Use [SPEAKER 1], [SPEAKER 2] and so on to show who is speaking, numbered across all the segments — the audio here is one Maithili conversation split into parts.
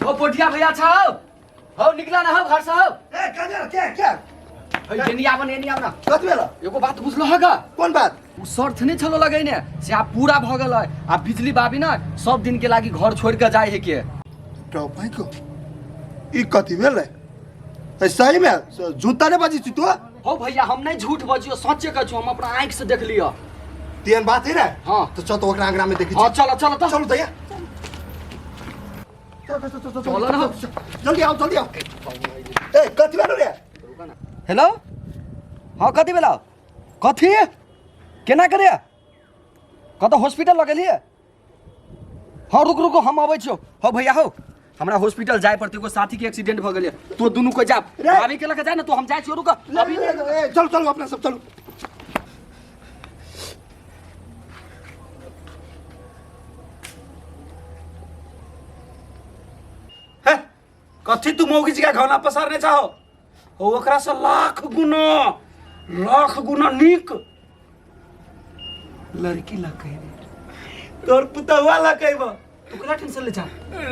[SPEAKER 1] हो पोठिया भैया छौ हो निकला ना हो घर से हो
[SPEAKER 2] ए क्या क्या क्या क्या
[SPEAKER 1] है एनी आवन एनी आवन
[SPEAKER 2] कथी भेल
[SPEAKER 1] एगो बात बुझलो हगा
[SPEAKER 2] कोन बात
[SPEAKER 1] उ शर्त नहीं छलो लगैने से आब पूरा भ गेलै आ बिजली बाबी ना सब दिन के लागी घर छोड़ के जाय है के
[SPEAKER 2] टॉपाई को ई कथी भेल ए सही में जूता नहीं बजी छी तू
[SPEAKER 1] हो भैया हम नहीं झूठ बजियो सच्चे कहै छी हम अपना आँखि से देख लियो
[SPEAKER 2] तेहन बात है रे
[SPEAKER 1] हाँ।
[SPEAKER 2] तो चल तो ओकरा अंगना में देखी
[SPEAKER 1] हाँ चलो चलो तो
[SPEAKER 2] चलू तैया चल चल चल चल
[SPEAKER 1] चलो ना।
[SPEAKER 2] जल्दी आओ जल्दी आओ ए कथी भेल रे
[SPEAKER 1] हेलो हाँ कथी भेला कथी केना करे कतऽ हॉस्पिटल लऽ गेलियै हाँ रुक रुक हम अबै छियौ हौ भैया हौ हमरा हॉस्पिटल जाय पड़तै एगो साथी के एक्सीडेंट भऽ गेलै तो दुनू कोइ जा
[SPEAKER 2] रे।
[SPEAKER 1] भाभी के लऽ के जा ने तो हम जाइ छियौ रुक अभी
[SPEAKER 2] ए चलू चलू अपना सब चलू
[SPEAKER 3] है कथी तू मौगी जी का घौना पसारने चाहो हो ओकरा से लाख गुना नीक लड़की ला कहे तोर पुतहुआ ला कहबो तू कला टेंशन ले जा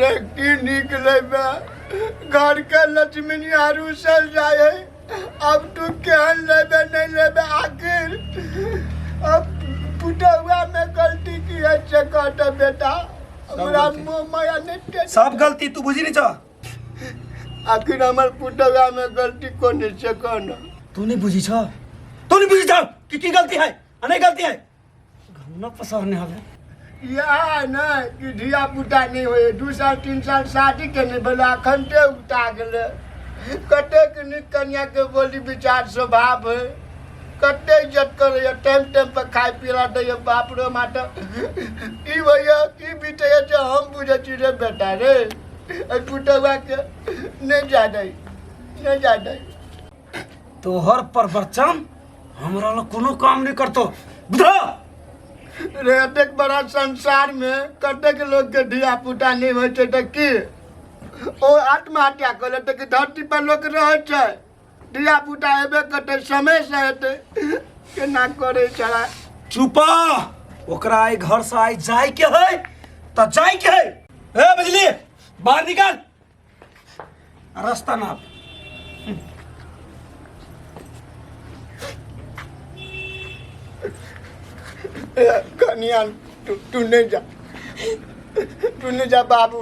[SPEAKER 2] रे की नीक लेबे घर के लक्ष्मी रूसल जाय है अब तू केहन लेबे नहीं लेबे आखिर अब पुतहुआ में गलती की है से कहता बेटा हमरा मुँह माया नहीं टे-
[SPEAKER 3] सब गलती तू बुझी नहीं छ
[SPEAKER 2] आखिर हमर पुतहुआ में गलती कोन से कहना
[SPEAKER 3] तू नहीं बुझी छ तू नहीं बुझी छ कि की गलती है आ नहीं गलती है घौना पसारने हवे
[SPEAKER 2] यह ने कि धिया पुता नहीं होए 2 साल 3 साल शादी के नहीं भेलै अखन ते उगता गेलै कतेक नीक कन्या के बोली विचार स्वभाव है कते इज्जत करैया टाइम टाइम पर खाय पिला दैया बाप रे माता ई भैया की बीतैया जे हम बुझै छी रे बेटा रे एहि पुतौआ के नहीं जा दै नहीं जा दै
[SPEAKER 3] तोहर पर बच्चन हमरा लग कोनो काम नहीं करतो बुझलो
[SPEAKER 2] रे एतेक बड़ा संसार में कतेक लोग के धिया पुता नहीं होइ छै तऽ की ओ आत्महत्या कऽ लेतै कि धरती पर लोक रहै छै धिया पुता हेबे करतै समय से हेतै केना करै छला
[SPEAKER 3] चुपा ओकरा आई घर से आई जाय के है त जाय के है ए बिजली बाहर निकाल रास्ता नाप
[SPEAKER 2] कनिया तू तू नहीं जा तू नहीं जा बाबू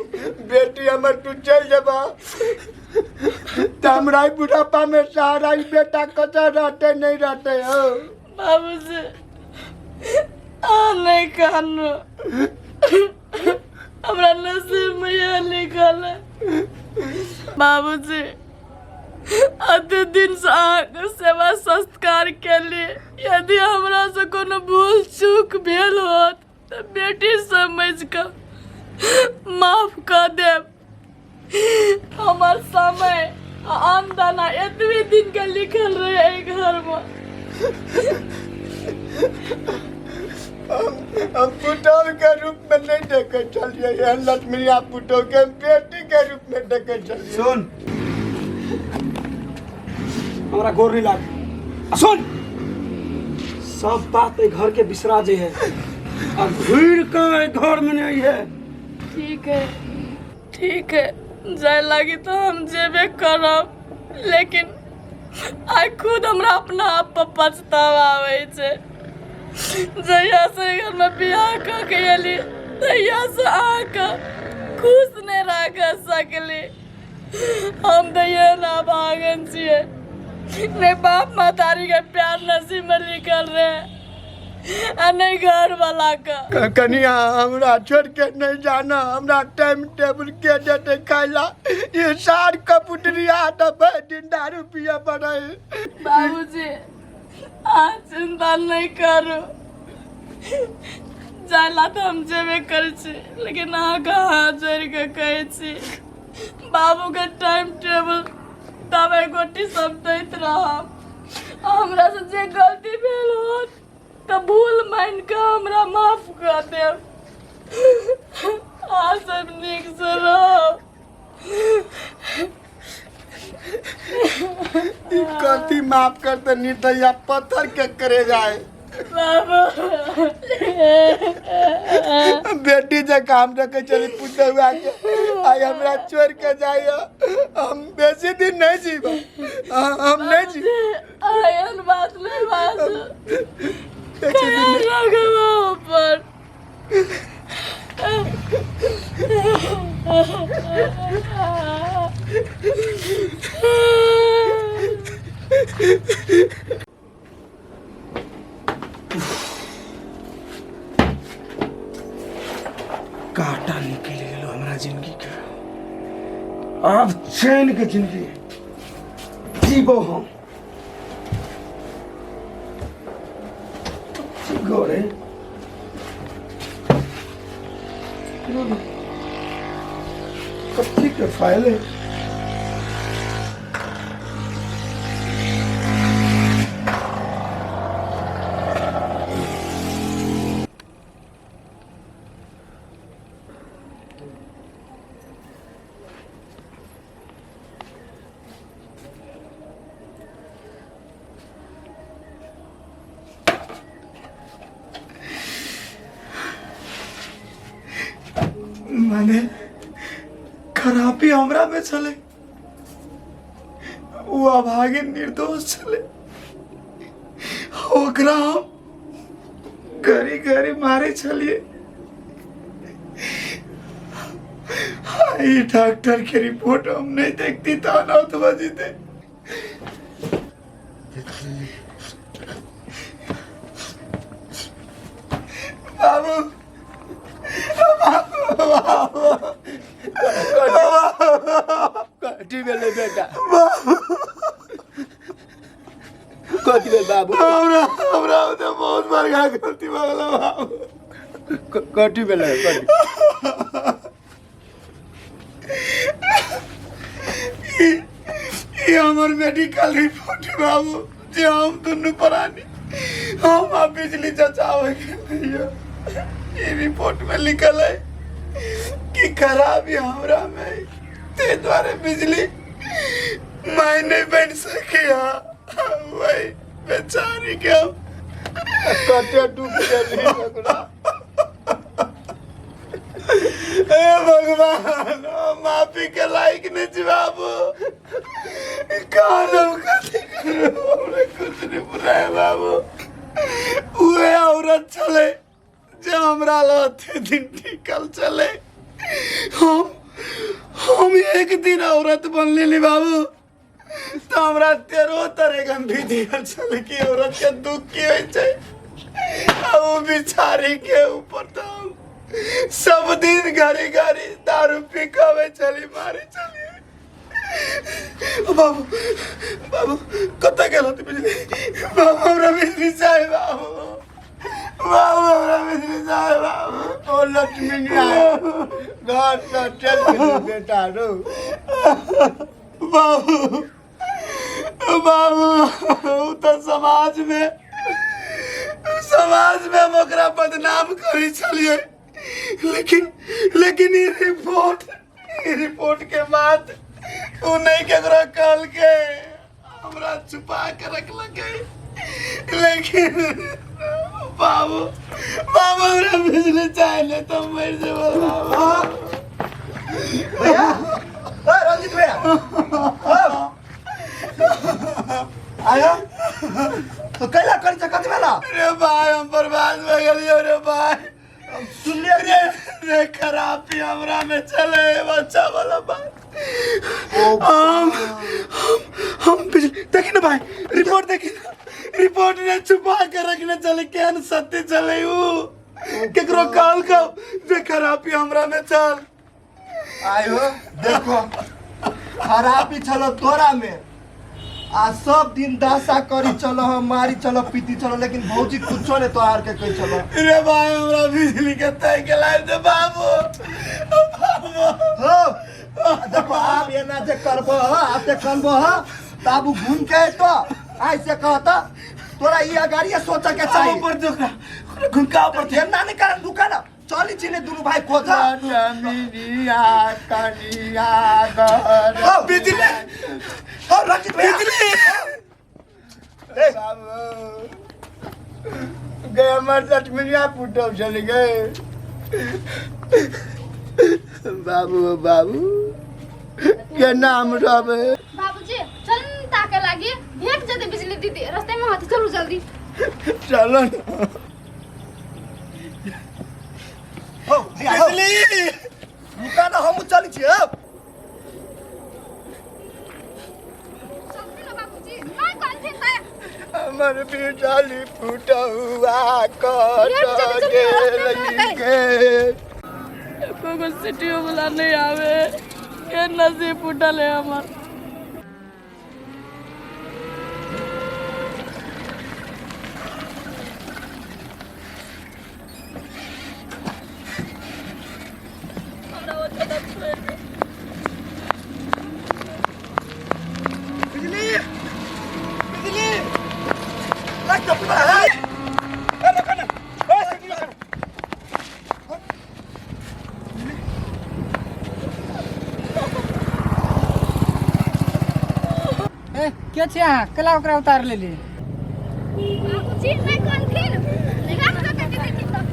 [SPEAKER 2] बेटी हमर तू चल जेबा तऽ हमरा ई बुढ़ापा में सहारा ई बेटा कतऽ रहते नहीं रहते हो
[SPEAKER 4] बाबूजी आ नहीं कानू हमरा नसीब में यह लिखल है बाबूजी अते दिन से अहाँके सेवा संस्कार केली यदि हमरा से कोनो भूल चूक भेल होत तऽ बेटी समझ कऽ माफ कऽ देब हमर समय आ आमदना एतबे दिन के लिखल रहे एहि घरमे
[SPEAKER 2] हम पुतोह के रूप में नहीं देखे चलिए एहन लक्ष्मीया पुतोह के हम बेटी के रूप में देखे चलिए
[SPEAKER 3] सुन हमरा गोर नहीं लाग आ सुन सब बात एहि घर के बिसरा जे है आ घुर के एहि घर में नहीं है
[SPEAKER 4] ठीक है ठीक है जाय लागी तो हम जेबे करब लेकिन आइ खुद हमरा अपना आप पर पछतावा आबै छै जहिया से घरमे बियाह कऽ के एली तहिया से अहाँके खुश नहि राख सकली हम तऽ ये ना भागन छियै नहि बाप महतारीके प्यार नसीबमे लिखल रहै आ नहि घर वाला के
[SPEAKER 2] कनिया हमरा छोड़ के नहीं जाना हमरा टाइम टेबुल के देते खाइला ये सार कपुटरिया तो भर दिन दारू पिए पड़े
[SPEAKER 4] बाबूजी अहाँ चिंता नहीं करू जाय ला तऽ हम जेबे करै छी लेकिन अहाँके हाथ जोड़ि कऽ कहै छी बाबूके टाइम टेबुल दबाइ गोटी सब दैत रहब आ हमरा से जे गलती भेल होत तऽ भूल मानि कऽ हमरा माफ कऽ देब अहाँ सब नीकसँ रहब
[SPEAKER 2] ई कथी माफ करते नहीं तो या पत्थर के करे जाए
[SPEAKER 4] बाबू
[SPEAKER 2] बेटी जकाँ हम रखै छली पुतहुआ के आइ हमरा छोड़ि के जाइए हम बेसी दिन नहि जीब हम नहि जीब
[SPEAKER 4] एहन बात नहि बाजू
[SPEAKER 2] बेसी दिन
[SPEAKER 4] ख्याल राखब अपन
[SPEAKER 3] काटा निकलि गेलो हमरा जिंदगी के आब चैन के जिंदगी जीबो हम गोरे कथी के फाइल है माने खराबी हमरा में छलै ओ अभागे निर्दोष छलै ओकरा हम घड़ी घड़ी मारे छलिए ई डॉक्टर के रिपोर्ट हम नहीं देखती तो अनाथ भऽ जेतै बाबू
[SPEAKER 2] कथी भेलै बेटा कथी भेल बाबू
[SPEAKER 3] हमरा हमरा ओतऽ बहुत बड़का गलती भऽ गेलै बाबू
[SPEAKER 2] कथी भेलै कथी
[SPEAKER 3] ई हमर मेडिकल रिपोर्ट बाबू जे हम दुनू प्राणी हम आ बिजली चचावे के लिए ई रिपोर्ट में लिखल है कि खराबी हमरा में है ताहि दुआरे बिजली माय नहीं बन सकी वही बेचारी के हम
[SPEAKER 2] कते डूब गेली ओकरा
[SPEAKER 3] हे भगवान हम माफी के लायक नहीं छी बाबू कौन हम कथी करू हमरा कुछ नहीं बुझाय बाबू उहे औरत छलै जे हमरा लग अते दिन टिकल छलै हम हम एक दिन औरत बन लेली बाबू तऽ हमरा तेरहो तरह के विधि छलै कि औरत के दुख की होइ छै आ ओ बिचारी के ऊपर तऽ हम सब दिन घड़ी घड़ी दारू पी के अबै छली मारै छली बाबू बाबू कतऽ गेल होतै बिजली बाबू हमरा बिजली चाही बाबू बाबू हमरा बिजली चाही बाबू
[SPEAKER 2] ओ लक्ष्मीनिया घर से चल गेलै बेटा रो
[SPEAKER 3] बाबू बाबू उ तऽ समाज में समाज में हम ओकरा बदनाम करै छलियै लेकिन लेकिन ई रिपोर्ट के बाद उ नहीं केकरो कहलकै हमरा छुपा के रखलकै लेकिन बाबू बाबू हमरा बिजली चाहे नहीं तो मर जेबै बाबू
[SPEAKER 1] भैया ए रंजित भैया आयो तो कैला करी छ कथी भेला
[SPEAKER 3] रे भाई हम बर्बाद भऽ गेलियो रे भाई
[SPEAKER 1] सुनलियै
[SPEAKER 3] रे रे खराबी हमरा में चले बच्चा वाला बात हम हम हम बिजली देखी ना भाई रिपोर्ट देखी ना रिपोर्ट ने छुपा के रखने चले केहन सत्य चले ऊ केकरो कहल को जे खराबी हमरा में चल
[SPEAKER 1] आयो देखो खराबी छलो तोरा में आ सब दिन दासा करी चलो हम मारी चलो पीती चलो लेकिन भौजी कुछो ने तोहार के कही चलो
[SPEAKER 3] रे भाई हमरा बिजली के तय के लाइव दे बाबू बाबू
[SPEAKER 1] हो देखो आब एना जे करबो ह आब जे करबो ह त आब उ घूम के अयतो ऐसे कहता तोरा ई अगाड़िए सोचे के चाही
[SPEAKER 3] ऊपर जोकरा घुमका ऊपर
[SPEAKER 1] एना नहीं करम दुकान चली छी ने दुनू भाई खोजा
[SPEAKER 2] लक्ष्मीनिया कनिया घर
[SPEAKER 1] हो
[SPEAKER 3] बिजली
[SPEAKER 1] हो रंजित भैया
[SPEAKER 3] बिजली
[SPEAKER 1] ए,
[SPEAKER 2] बाबू गे हमर लक्ष्मीनिया पुतहु छलै गे। बाबू बाबू केना हम रहबै?
[SPEAKER 5] बाबूजी चल न ताके लागी, भेट जेतै बिजली दीदी रास्ते में होती, चलू जल्दी।
[SPEAKER 2] चलो न।
[SPEAKER 1] हो भैया हो।
[SPEAKER 3] बिजली
[SPEAKER 1] रुका ना, हम चलै छियै।
[SPEAKER 5] चलते ना बाबूजी, नहीं कहलथिन त
[SPEAKER 2] हमर बिजली फुटौआ कट
[SPEAKER 5] भेट जेतै, चलू रास्ते में
[SPEAKER 2] गेलै
[SPEAKER 5] होतै।
[SPEAKER 2] गे।
[SPEAKER 4] एको गो सिटियो वाला नहीं आवे, के नसीब फूटल है हमर। हमरा ओतऽ तक छोड़ि दे।
[SPEAKER 1] बिजली, बिजली, लग चप्पल है। ए रुका ना, ए सिटी रुका ना।
[SPEAKER 6] ए के छी अहाँ? केला ओकरा उतार लेली?
[SPEAKER 5] बाबूजी नहीं कहलथिन, भेट जेतै दीदी की तऽ।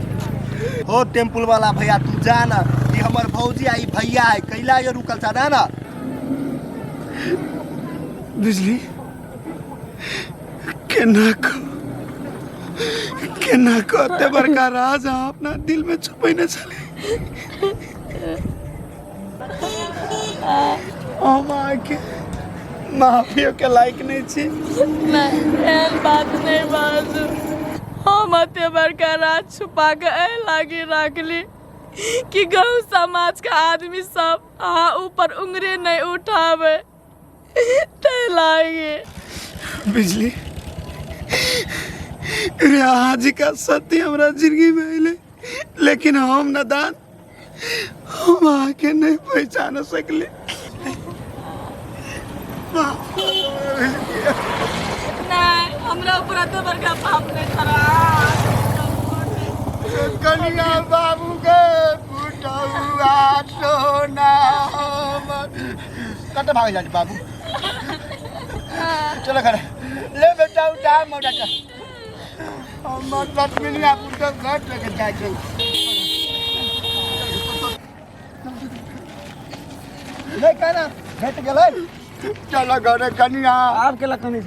[SPEAKER 3] हो टेम्पुल वाला भैया, तू जा ना, ई हमर भौजी आ ई भैया है, कैला ये रुकल छा ना। बिजली केना कह, केना कहते बड़का राज अहाँ अपना दिल में छुपैने छले। हम अहाँके माफियो के लायक नहीं छी।
[SPEAKER 4] नहीं, एहन बात नहीं बाजू। हम एते बड़का राज छुपा के एहि लागी राखली कि गाँव समाज के आदमी सब अहाँ ऊपर उंगली नहीं उठावे, ताहि लागी।
[SPEAKER 3] बिजली रे, आज का सत्य हमरा जिंदगी में अइले, लेकिन हम नदान, हम अहाँके नहीं पहचान सकली।
[SPEAKER 4] नहीं, हमरा ऊपर एते बड़का पाप नहीं करा।
[SPEAKER 2] कनिया बाबू के पुतौआ सोना हमर। कतऽ भागल जाइ छी बाबू? चलो घर ले बेटा, उठा मोटा के। हमर लक्ष्मीनिया पुतहु घर लेके जाइ छै।
[SPEAKER 1] नहीं कहना, भेट गेलै।
[SPEAKER 2] चलो घरे कनिया।
[SPEAKER 1] आब केला कनी।